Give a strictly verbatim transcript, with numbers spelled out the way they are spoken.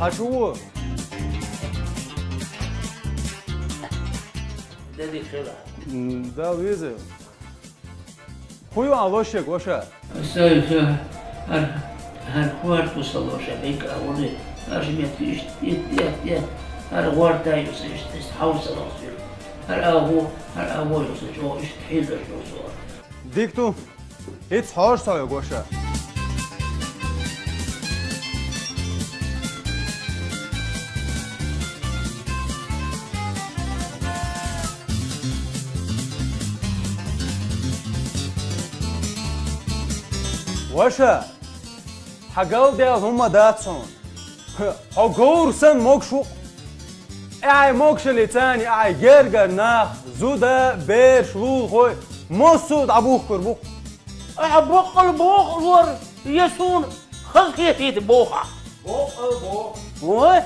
Хьажа ву? Дедик хила. М, да, виза. Хьо ю а лошек, ваша? Сай, сай, хьар, хьар гӀорта ву са лоша, бекъа вуни. Хьар ши метр ишт, ит, ит, ит. Хьар гӀорта ю са ишт, ишт хьавса лоша. Хьар агӀо, хьар агӀо ю са чӀо, ишт хьилдаш ю со. Дик ду. Иц хьожа со вай, ваша. Ваша, хьа галдаьлла хӀума дац хьуна. Хьо говр санна могаш ву-кх. Ахьа могашале царна, ахьа гергара нах, зуда, бераш, лулахой, массо а дӀабухкур бу-кх. Ахьа боккъал боху лор, я суна хаза хетийта боху ахь? Боккъал боху. Ой,